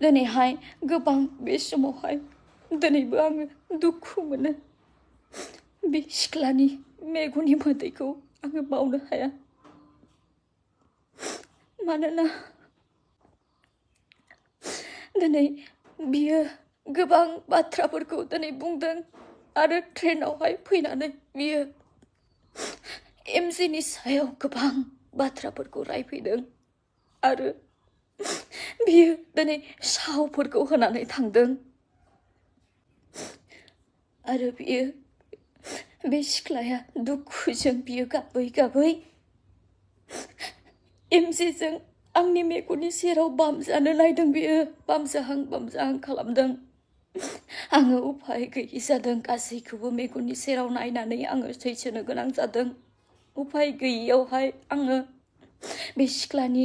दिनैहाय गोबां बे समावहाय दिनैबो आङो दुखु मोनो बे सिख्लानि मेगननि मोदैखौ आङो बावनो हाया मानोना दिनै बियो गोबां बाथ्राफोरखौ दिनै बुंदों आरो ट्रेनावहाय फैनानै बियो एमजेनि सायाव गोबां बाथ्राफोरखौ रायफैदों आरो बियो दिनै सावफोरखौ होनानै थांदों आरो बियो बे सिख्लाया दुखुजों बियो गाबै गाबै एमजेजों आंनि मेगननि सेराव बामजानो नायदों बियो बामजाहां खालामदों आङो उफाय गैयि जादों गासैखौबो मेगननि सेराव नायनानै आङो सैसोनो गोनां जादों उफाय गैयियावहाय आङो बे सिख्लानि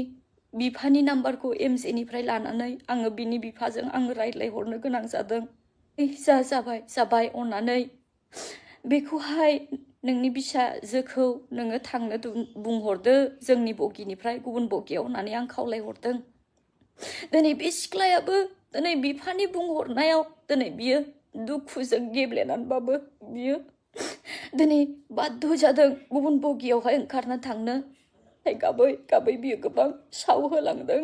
बिफानि नाम्बारखौ एमजेनिफ्राय लानानै आङो बिनि बिफाजों आङो रायज्लायहरनो गोनां जादों जाबाय अननानै बेखौहाय नोंनि फिसाजोखौ नोङो थांनो बुंहरदो जोंनि बगिनिफ्राय गुबुन बगियाव होननानै आं खावलायहरदों दिनै बे सिख्लायाबो दिनै बिफानि बुंहरनायाव दिनै बियो दुखुजों गेब्लेनानैबाबो बियो दिनै बाध्य जादों गुबुन बगियावहाय ओंखारनो थांनो गाबै गाबै बियो गोबां सावहोलांदों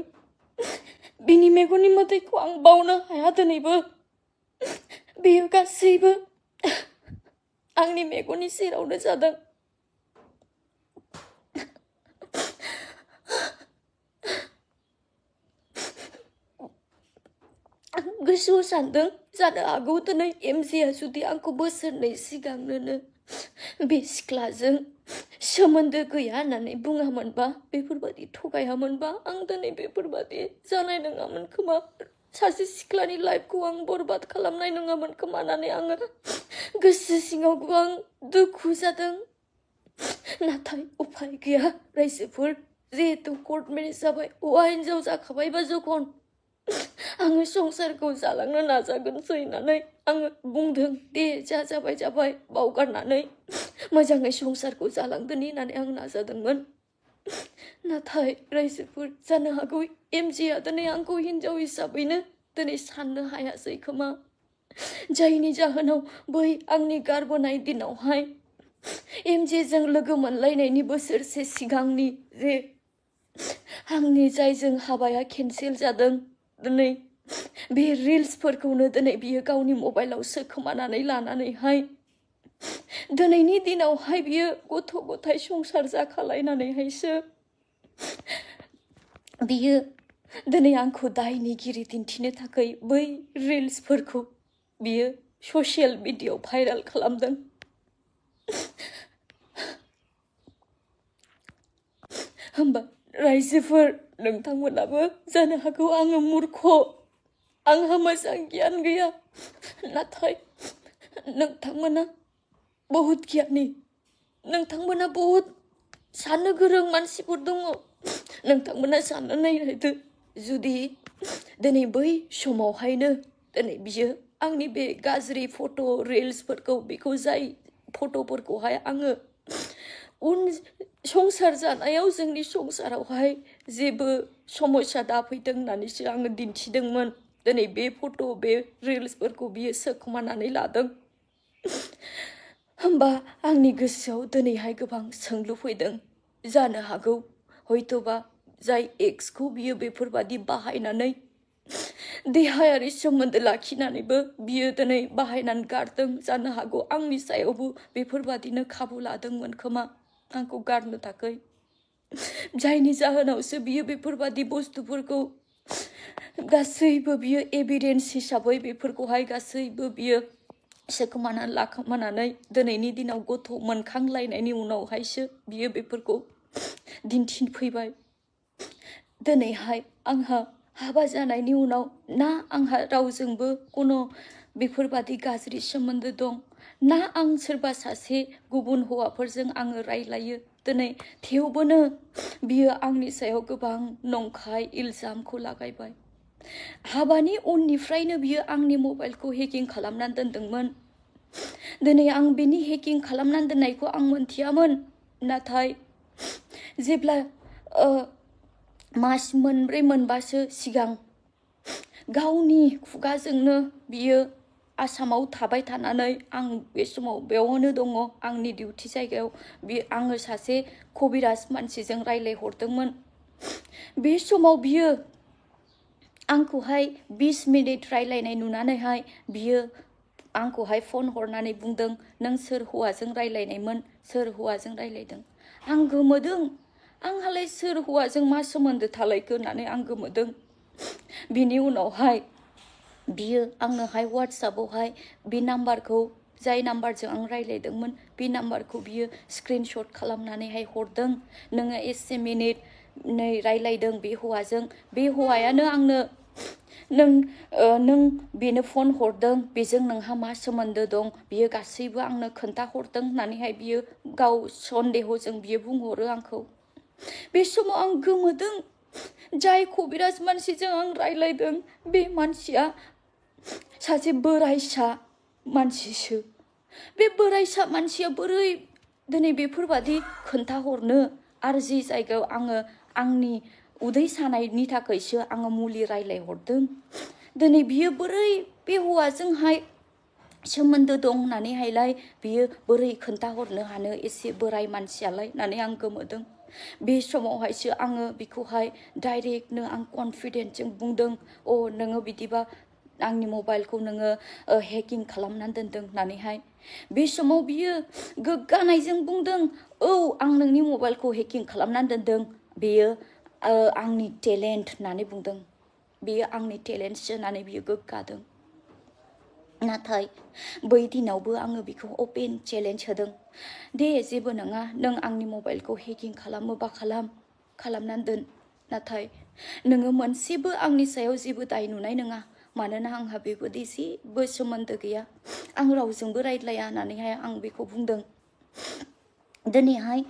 बिनि मेगननि मोदैखौ आं बावनो हाया दिनैबो बेयो गासैबो आंनि मेगननि सेरावनो जादों गोसोआव सानदों जानो हागौ दिनै एमजेआ जुदि आंखौ बोसोरनै सिगांनो बे सिख्लाजों सोमोन्दो गैया होननानै बुङामोनबा बेफोरबायदि थगायामोनबा आं दिनै बेफोरबायदि जानाय नङामोन खोमा सासे सिख्लानि लाइफखौ आं बरबाद खालामनाय नङामोन खोमा होननानै आङो गोसो सिङाव गोबां दुखु जादों नाथाय उफाय गैया रायजोफोर जिहेतु कर्ट मेरेज जाबाय हौवा हिन्जाव जाखाबायबा जखन आङो संसारखौ जालांनो नाजागोनसै होननानै आङो बुंदों दे जाबाय बावगारनानै मोजाङै संसारखौ जालांदोनि होननानै आं नाजादोंमोन नाथाय रायजोफोर जानो हागौ एमजेआ दिनै आंखौ हिन्जाव हिसाबैनो दिनै साननो हायासै खोमा जायनि जाहोनाव बै आंनि गारबोनाय दिनावहाय एमजेजों लोगो मोनलायनायनि बोसोरसे सिगांनि जे आंनि जायजों हाबाया केन्सेल जादों दिनै बे रिल्सफोरखौनो दिनै बियो गावनि मबाइलाव सोखोमानानै लानानैहाय दिनैनि दिनावहाय बियो गथ' गथाय संसार जाखालायनानैहायसो बियो दिनै आंखौ दायनिगिरि दिन्थिनो थाखाय बै रिल्सफोरखौ बियो ससियेल मिडियायाव भाइराल खालामदों होमबा रायजोफोर नोंथांमोनाबो जानो हागौ आङो मूर्ख आंहा मोजां गियान गैया नाथाय नोंथांमोना बहुत गियानि नोंथांमोना बहुत साननो गोरों मानसिफोर दङ नोंथांमोना साननो नायदो जुदि दिनै बै समावहायनो दिनै बियो आंनि बे गाज्रि फट' रिल्सफोरखौ बेखौ जाय फट'फोरखौहाय आङो उन संसार जानायाव जोंनि संसारावहाय जेबो समस्या दाफैथों होननानैसो आङो दिन्थिदोंमोन दिनै बे फट' बे रिल्सफोरखौ बियो सोखोमानानै लादों होमबा आंनि गोसोआव दिनैहाय गोबां सोंलु फैदों जानो हागौ हयथ'बा जाय एक्सखौ बियो बेफोरबादि बाहायनानै देहायारि सोमोन्दो लाखिनानैबो बियो दिनै बाहायनानै गारदों जानो हागौ आंनि सायावबो बेफोरबादिनो खाबु लादोंमोन खोमा आंखौ गारनो थाखाय जायनि जाहोनावसो बियो बेफोरबादि बुस्थुफोरखौ गासैबो बियो एभिडेन्स हिसाबै बेफोरखौहाय गासैबो बियो सोखोमानानै लाखोमानानै दिनैनि दिनाव गथ' मोनखांलायनायनि उनावहायसो बियो बेफोरखौ दिन्थिफैबाय दिनैहाय आंहा हाबा जानायनि उनाव ना आंहा रावजोंबो कोनो बेफोरबादि गाज्रि सोमोन्दो दं ना आं सोरबा सासे गुबुन हौवाफोरजों आङो रायलायो दिनै थेवबोनो बियो आंनि सायाव गोबां नंखाय इल्जामखौ लागायबाय हाबानि उननिफ्रायनो बियो आंनि मबाइलखौ हेकिं खालामनानै दोनदोंमोन दिनै आं बिनि हेकिं खालामनानै दोननायखौ आं मोनथियामोन नाथाय जेब्ला मास मोनब्रै मोनबासो सिगां गावनि खुगाजोंनो बियो आसामाव थाबाय थानानै आं बे समाव बेयावनो दङ आंनि डिउटि जायगायाव आङो सासे कबिराज मानसिजों रायलायहरदोंमोन बे समाव बियो आंखौहाय 20 मिनिट रायलायनाय नुनानैहाय बियो आंखौहाय फन हरनानै बुंदों नों सोर हौवाजों रायलायनायमोन सोर हौवाजों रायलायदों आं गोमोदों आंहालाय सोर हौवाजों मा सोमोन्दो थालायखो होननानै आं गोमोदों बिनि उनावहाय बियो आंनोहाय WhatsAppआवहाय बे नाम्बारखौ जाय नाम्बारजों आं रायलायदोंमोन बे नाम्बारखौ बियो स्क्रिनशट खालामनानैहाय हरदों नोङो एसे मिनिट नै रायलायदों बे हौवाजों बे हौवायानो आंनो नों बेनो फन हरदों बेजों नोंहा मा सोमोन्दो दं बियो गासैबो आंनो खोन्थाहरदों होननानैहाय बियो गाव सन्देहजों बियो बुंहरो आंखौ बे समाव आं गोमोदों जाय कबिराज मानसिजों आं रायलायदों बे मानसिया सासे बोराइसा मानसिसो बे बोराइसा मानसिया बोरै दिनै बेफोरबादि खोन्थाहरनो आरो जि जायगायाव आङो आंनि उदै सानायनि थाखायसो आङो मुलि रायलायहरदों दिनै बियो बोरै बे हौवाजोंहाय सोमोन्दो दं होननानैहायलाय बियो बोरै खोन्थाहरनो हानो एसे बोराइ मानसियालाय होननानै आं गोमोदों बे समावहायसो आङो बिखौहाय डाइरेक्टनो आं कनफिडेन्टजों बुंदों नोङो बिदिबा आंनि मबाइलखौ नोङो हेकिं खालामनानै दोनदों होननानैहाय बे समाव बियो गोग्गानायजों बुंदों आं नोंनि मबाइलखौ हेकिं खालामनानै दोनदों बेयो आंनि टेलेन्ट होननानै बुंदों बेयो आंनि टेलेन्टसो होननानै बियो गोग्गादों नाथाय बै दिनावबो आङो बिखौ अपेन चेलेन्ज होदों दे जेबो नङा नों आंनि मबाइलखौ हेकिं खालामोबा खालामनानै दोन नाथाय नोङो मोनसेबो आंनि सायाव जेबो दाय नुनाय नङा मानोना आंहा बेबायदि जेबो सोमोन्दो गैया आं रावजोंबो रायज्लाया होननानैहाय आं बेखौ बुंदों दिनैहाय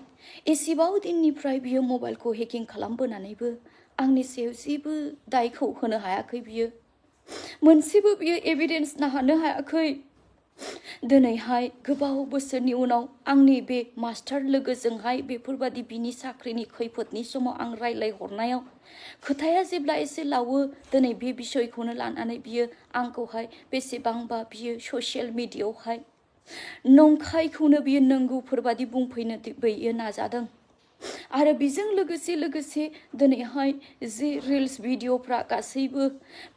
एसेबां दिननिफ्राय बियो मबाइलखौ हेकिं खालामबोनानैबो आंनि सायाव जेबो दायखौ होनो हायाखै बियो मोनसेबो बियो एभिडेन्स नाहानो हायाखै दिनैहाय गोबाव बोसोरनि उनाव आंनि बे मास्टार लोगोजोंहाय बेफोरबादि बिनि साख्रिनि खैफोदनि समाव आं रायलायहरनायाव खोथाया जेब्ला एसे लावो दिनै बे बिसयखौनो लानानै बियो आंखौहाय बेसेबांबा बियो ससियेल मिडियायावहाय नंखायखौनो बियो नंगौफोरबादि बुंफैनो बियो नाजादों आरो बेजों लोगोसे दिनैहाय जे रिल्स भिडिअफ्रा गासैबो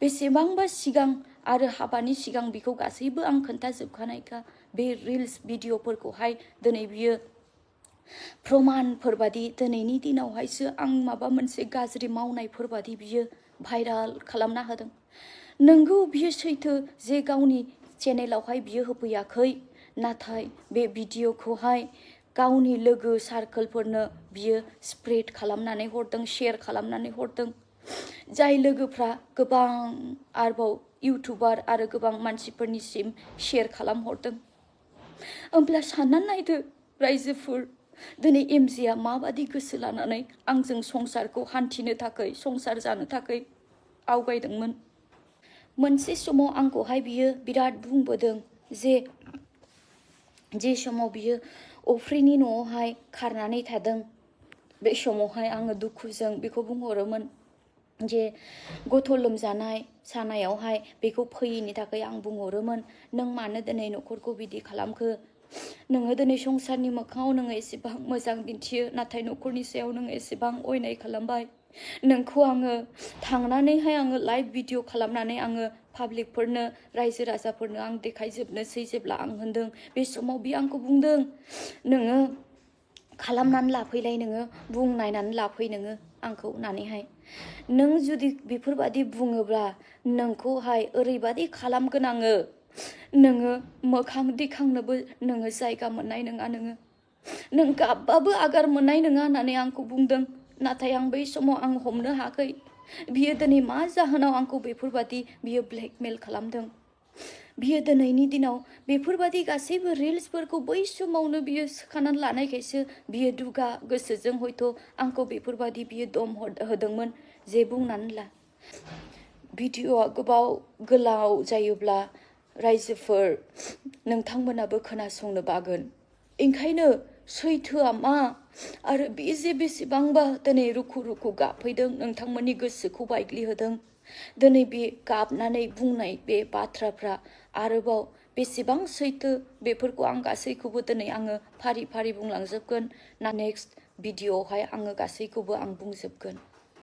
बेसेबांबा सिगां आरो हाबानि सिगां बिखौ गासैबो आं खोन्थाजोबखानायखा बे रिल्स भिडिअफोरखौहाय दिनै बियो प्रमानफोरबादि दिनैनि दिनावहायसो आं माबा मोनसे गाज्रि मावनायफोरबादि बियो भाइराल खालामना होदों नंगौ बियो सैथो जे गावनि चेनेलावहाय बियो होफैयाखै नाथाय बे भिडिअखौहाय गावनि लोगो सार्कोलफोरनो बियो स्प्रेड खालामनानै हरदों शेयार खालामनानै हरदों जाय लोगोफ्रा गोबां आरोबाव इउटुबार आरो गोबां मानसिफोरनिसिम शेयार खालामहरदों होमब्ला साननानै नायदो रायजोफोर दिनै एमजेआ माबादि गोसो लानानै आंजों संसारखौ हान्थिनो थाखाय संसार जानो थाखाय आवगायदोंमोन मोनसे समाव आंखौहाय बियो बिराद बुंबोदों जे समाव बियो अफ्रिनि न'आवहाय खारनानै थादों बे समावहाय आङो दुखुजों बेखौ बुंहरोमोन जे गथ' लोमजानाय सानायावहाय बेखौ फैयैनि थाखाय आं बुंहरोमोन नों मानो दिनै न'खरखौ बिदि खालामखो नोङो दिनै संसारनि मोखाङाव नोङो एसेबां मोजां दिन्थियो नाथाय न'खरनि सायाव नोङो एसेबां अयनाय खालामबाय नोंखौ आङो थांनानैहाय आङो लाइभ भिडिअ खालामनानै आङो पाब्लिकफोरनो रायजो राजाफोरनो आं देखायजोबनोसै जेब्ला आं होनदों बे समाव बियो आंखौ बुंदों नोङो खालामनानै लाफैलाय नोङो बुंनायनानै लाफै नोङो आंखौ होननानैहाय नों जुदि बेफोरबादि बुङोब्ला नोंखौहाय ओरैबादि खालामगोन आङो नोङो मोखां दिखांनोबो नोङो जायगा मोननाय नङा नों गाबबाबो आगार मोननाय नङा होननानै आंखौ बुंदों नाथाय आं बै समाव आं हमनो हायाखै बियो दिनै मा जाहोनाव आंखौ बेफोरबादि बियो ब्लेकमेल खालामदों बियो दिनैनि दिनाव बेफोरबादि गासैबो रिल्सफोरखौ बै समावनो बियो सोखानानै लानायखायसो बियो दुगा गोसोजों हयथ' आंखौ बेफोरबादि बियो दम होदोंमोन जे बुंनानै ला भिडिअआ गोलाव जायोब्ला रायजोफोर नोंथांमोनाबो खोनासंनो बागोन ओंखायनो सैथोआ मा आरो बे जे बेसेबांबा दिनै रुखु गाबफैदों नोंथांमोननि गोसोखौ बायग्लिहोदों दिनै बे गाबनानै बुंनाय बे बाथ्राफ्रा आरोबाव बेसेबां सैथो बेफोरखौ आं गासैखौबो दिनै आङो फारि फारि बुंलांजोबगोन ना नेक्स्ट भिडिअआवहाय आङो गासैखौबो आं बुंजोबगोन